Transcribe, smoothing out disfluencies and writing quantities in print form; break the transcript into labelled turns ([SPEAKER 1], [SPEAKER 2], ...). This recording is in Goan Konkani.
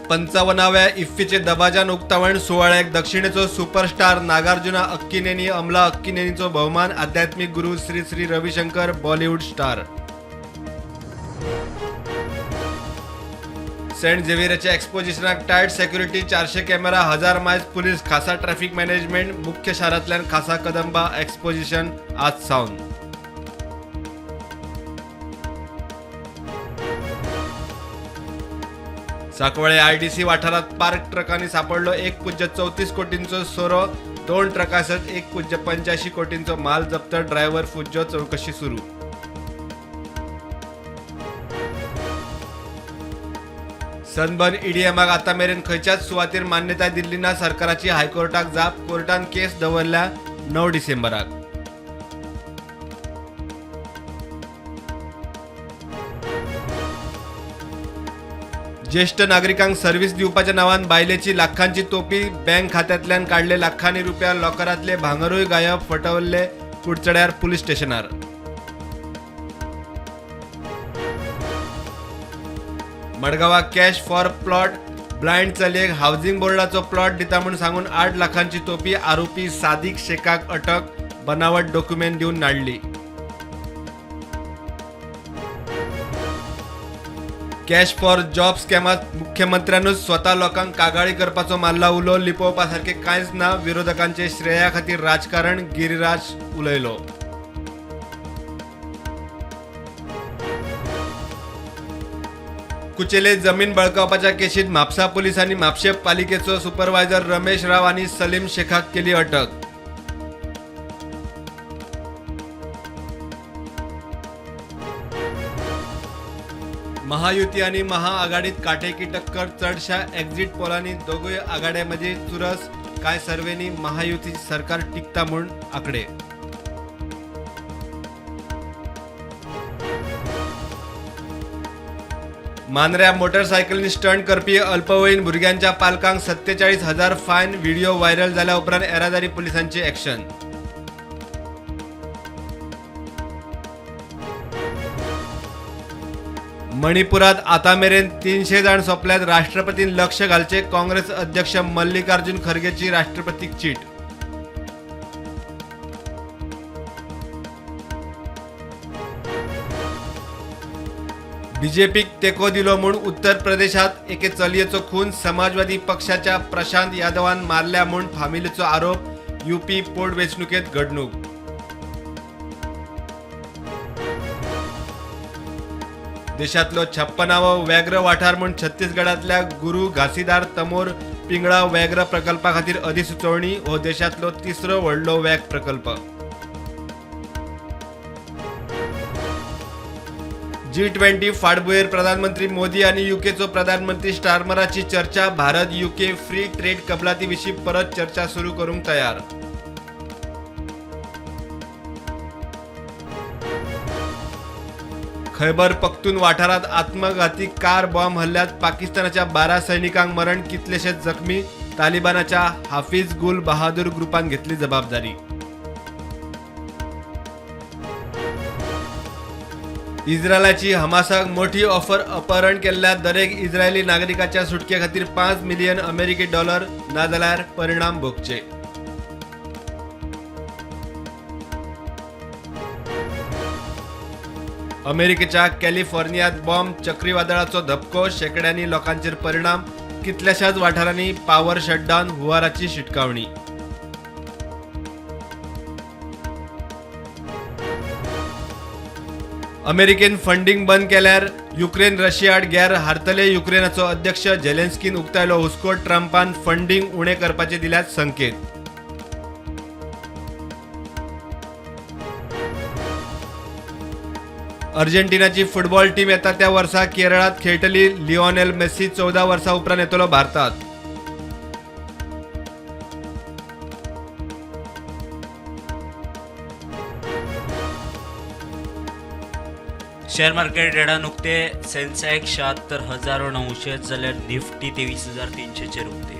[SPEAKER 1] 55व्या इफ्फीचे दबाजान उक्तावण सुवाळ्याक दक्षिणेचो सुपरस्टार नागार्जुना अक्किनेनी, अमला अक्किनेनीचो भोवमान. आध्यात्मिक गुरू Shri Shri Ravishankar, Bollywood star. Saint झेवियरच्या एक्सपोजिशनाक टायट सेक्युरिटी, 400 कॅमेरा, 1000 मायल्स पुलीस, खासा ट्रॅफिक मॅनेजमेंट. मुख्य शारांतल्यान खासा कदंबा. एक्सपोजिशन आज सावन. सांकवाळे आयडीसी वाठारात पार्क ट्रकांनी सापडलो 1.34 कोटींचो सोरो. 2 ट्रकासयत 1.85 कोटींचो माल जप्त. ड्रायव्हर फुज्जो, चौकशी सुरू. सनबर्न ईडीएमाक आता मेरेन खंयच्याच सुवातेर मान्यताय दिल्ली ना, सरकाराची हायकोर्टाक जाप. कोर्टान केस दवरल्या 9 डिसेंबराक. ज्येष्ठ नागरिकांक सर्व्हिस दिवपाच्या नावान बायलेची लाखांची तोपी. बँक खात्यांतल्यान काडले लाखांनी रुपया. लॉकरांतले भांगरूय गायब. फटवल्ले कुडचड्यार पुलीस स्टेशनार. मडगांवां कॅश फॉर प्लॉट. ब्लायंड चलयेक हावजिंग बोर्डाचो प्लॉट दिता म्हूण सांगून 8 लाखांची तोपी. आरोपी सादिक शेखाक अटक. बनावट डॉक्युमेंट दिवन नाडली. कॅश फॉर जॉब स्कॅमात मुख्यमंत्र्यानूच स्वता लोकांक कागाळी करपाचो मारला उलो. लिपोवपा सारकें कांयच ना. विरोधकांचे श्रेया खातीर राजकारण, गिरिराज उलयलो. कुचेले जमीन बळकावपाच्या केशीत म्हापसा पोलिसांनी म्हापशें पालिकेचो सुपरवायझर रमेश राव आनी सलीम शेखाक केली अटक. महायुती आणि महाआघाडीत काटेकी टक्कर. चडशा एक्झिट पोलांनी दोगूय आघाड्यांमदीं चुरस. कांय सर्वेंनी महायुती सरकार टिकता म्हूण आकडे. मांद्र्या मोटरसायकलींनी स्टंट करपी अल्पवयीन भुरग्यांच्या पालकांक 47,000 फायन. व्हिडिओ व्हायरल जाल्या उपरांत येरादारी पुलिसांची ॲक्शन. मणिपुरात आतामेरेन 300 जाण सोंपल्यात. राष्ट्रपतीन लक्ष घालचे, काँग्रेस अध्यक्ष मल्लिकार्जुन खरगेची राष्ट्रपतीक चीट. बीजेपीक तेंको दिलो म्हूण उत्तर प्रदेशात एके चलयेचो खून. समाजवादी पक्षाच्या प्रशांत यादवान मारल्या म्हूण फामिलीचो आरोप. युपी पोटवेंचणुकेत घडणूक. देशातलो 56वो व्याघ्र वाठार म्हूण छत्तीसगडातल्या गुरू घासीदास तमोर पिंगळा व्याघ्र प्रकल्पा खातीर अधिसुचोवणी. हो देशातलो तिसरो व्हडलो व्याघ्र प्रकल्प. G20 फाटभुंयेर प्रधानमंत्री मोदी आनी युकेचो प्रधानमंत्री स्टारमराची चर्चा. भारत युके फ्री ट्रेड कबलाती विशीं परत चर्चा सुरू करूंक तयार. खैबर पख्तून वाठारात आत्मघाती कार बॉम्ब हल्ल्यात पाकिस्तानाच्या 12 सैनिकांक मरण, कितलेशेच जखमी. तालिबानाच्या हाफिज गुल बहादूर ग्रुपान घेतली जबाबदारी. इस्रायलाची हमासाक मोठी ऑफर. अपहरण केल्ल्या दरेक इस्रायली नागरिकाच्या सुटके खातीर 5 मिलियन अमेरिकी डॉलर, नाजाल्यार परिणाम भोगचे. अमेरिकेच्या कॅलिफोर्नियात बॉम्ब चक्रीवादळाचो धपको. शेकड्यांनी लोकांचेर परिणाम. कितल्याशाच वाठारांनी पावर शटडावन. हुंवाराची शिटकावणी. अमेरिकेन फंडिंग बंद केल्यार युक्रेन रशिया आड गॅर हारतले. युक्रेनाचो अध्यक्ष झेलेन्स्कीन उक्तायलो हुस्को. ट्रंपान फंडिंग उणें करपाचे दिल्यात संकेत. अर्जेंटिनाची फुटबॉल टीम येता त्या वर्सा केरळात खेळटली. लिओनेल मेस्सी 14 वर्सां उपरांत येतलो भारतात.
[SPEAKER 2] शेअर मार्केट रेडान उक्ते. सेन्सेक्स 76,900 जाल्यार निफ्टी 23,300चेर उक्ते.